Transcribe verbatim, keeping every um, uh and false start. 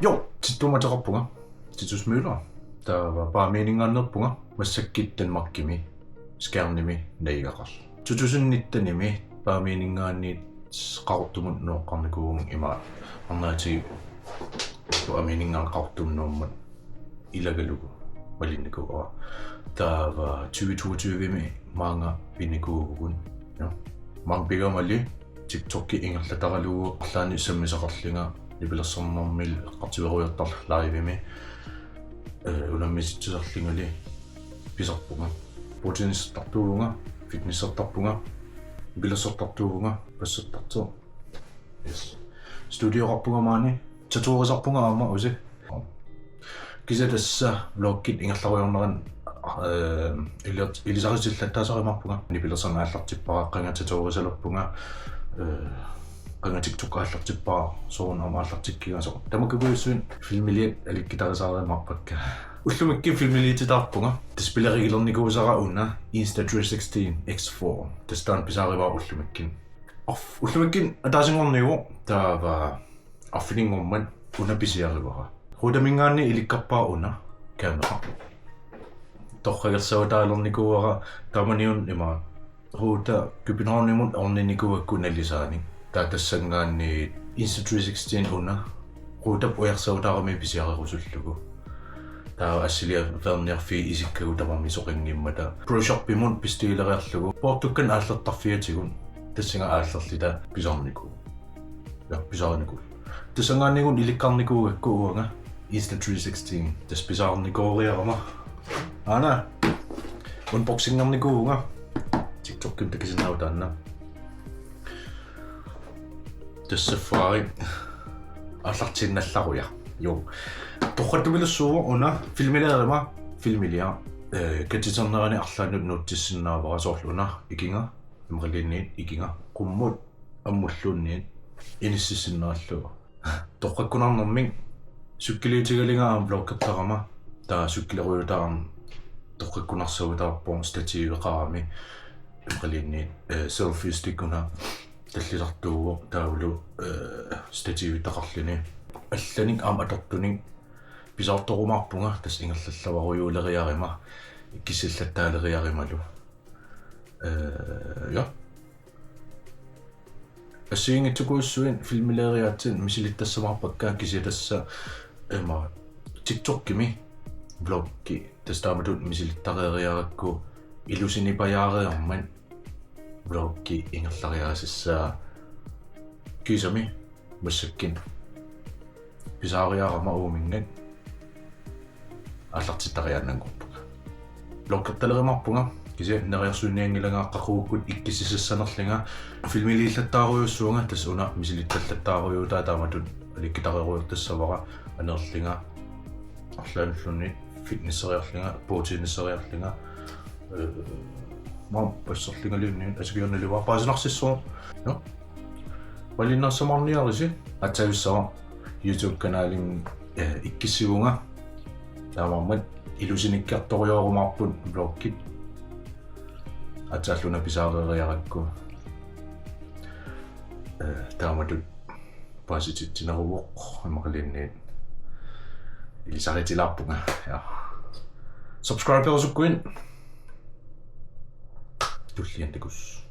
Jo, Tittumik ateqarpunga. Titus Møller. Taava Paamiuninngaanneerpunga. Massakkut Danmarkimi Skjernimi najugaqarlunga. To tusind nittenimi Paamiuninngaanniit Qaqortumut nooqqarnikuuvunga, ima arnaatigut Paamiuninngaanniit Qaqortumut nuummat ilagalugu malinnikuuara. Taava tyve toogtyvemi maanga pinikuuvugut. Ja. Maanga pigamali TikTokki ingerlataralugu arlaannik sammisaqarlunga, nipilersornermik eqqartuerujoortarlunga livemi, eh, unammisitsisarlungali pisarpunga. Bordtennisertartuuvunga, fitnessertarpunga, nipilersortartuuvunga, bassertartoq. Yes. Studioqarpunga maani, tatoverisarpunga aamma usi. Kisianni tassa vloggit ingerlarujoornerani, eh, ilir-, ilisaritillattaasarumaarpunga. Nipilersorneq aallartippara, qanga tatoverisalerpunga, eh, qanga TikTok aallartippara, soorunami aamma aallartikkiga, soorlu tamakkukujussuit filmiliat alikkutarisarumaarpakka. Ullumikkut filmiliutitaarpunga. Tassa pilerigilernikuusara una Insta three sixteen X four. Tassa taanna pisaarivara ullumikkut. Arf-, ullumikkut ataasinngorniuvoq, taava arfininngormat una pisiarivara. Rudaminngaanniit ilikkarpara una kamera. Torragersavutaalernikuuara taamaniuna, ima Ruta Københavnimut orninikuugakku nalisaanik. Taava tassanngaanniit Insta three sixteen una Rutap ujarsavutaarami pisiarerusullugu. Taava assiliarfeerniarfiit isikkagut tamarmik soqanngimmata Pro Shopimut bestileriarlugu poortukkanik aallertarfiatigut tassunga aallerluta pisarnikuuvoq. Ja, pisarnikuuvoq. Tassanngaanniit ilikkarnikuugakku uanga Insta three sixteen. Tassa pisarnikooriarama. Aana. Unboxingernikuvunga. TikTokimi takusinnaavat taanna. Tassa Safari aallartinnallaruja. Jo. Torrattumilussuuvoq una filmiliarama, filmiliaq. Eh, katiternerani arlaannut nuutsissinnaavara, soorlu una ikinga, imaluunniit ikinga. Qummut ammulluunniit inississinnerallugu. Torrakkunarnermik cykeluutigalugu aamma vloggertarama, taava cykelerujutaarama torrakkunarsavutaarpoq stativeqarami, imaluunniit, eh, selfie stick una tallisartuuvoq taavalu, eh, stativitaqarluni. Allanik aamma atortunik pisaartorumaarpunga, tassa ingerlallavarujuuleriarama, ikkussillattaaleriarumalu. Eh, ja. Assigiinngitsorujussuit filmiliariaatsit misilittassamaarpakka, kisianni tassa, ima, TikTokimi vloggi tassa taamatut misilittareeriarakku ilusinipajaareermat vloggi ingerlariaasussaa. Kiisami massakkut pisaariarama uuminnga aallartittariaannanngorpunga. Vloggertalerumaarpunga, kisianni neriorsuinnianngilanga, qaqugukkut ikkussisassanerlunga. Filmiliillattaarujussuunga, tassa una misilittallattaarujuutaa taamatut alikkutarerujoortassavara, aneerlunga arlaannulluunniit fitnesseriarlunga, bordtenniseriarlunga, eh, maani basserlungaluunniit, asakiornalua paasinarsissuaq. No? Malinnaassamaarniaritsi, aatsaavissava YouTube-kanalimi, eh, ikkussivunga. Taamaammat ilusinikkiartorujoorumaarput vloggit. Aatsaat una pisaareeriarakku. Eh, taamatut paasititsineruvoq, imaluunniit ilisaritilaarpunga. Ja. Subscriberusukkuit. Tulliani takuss'.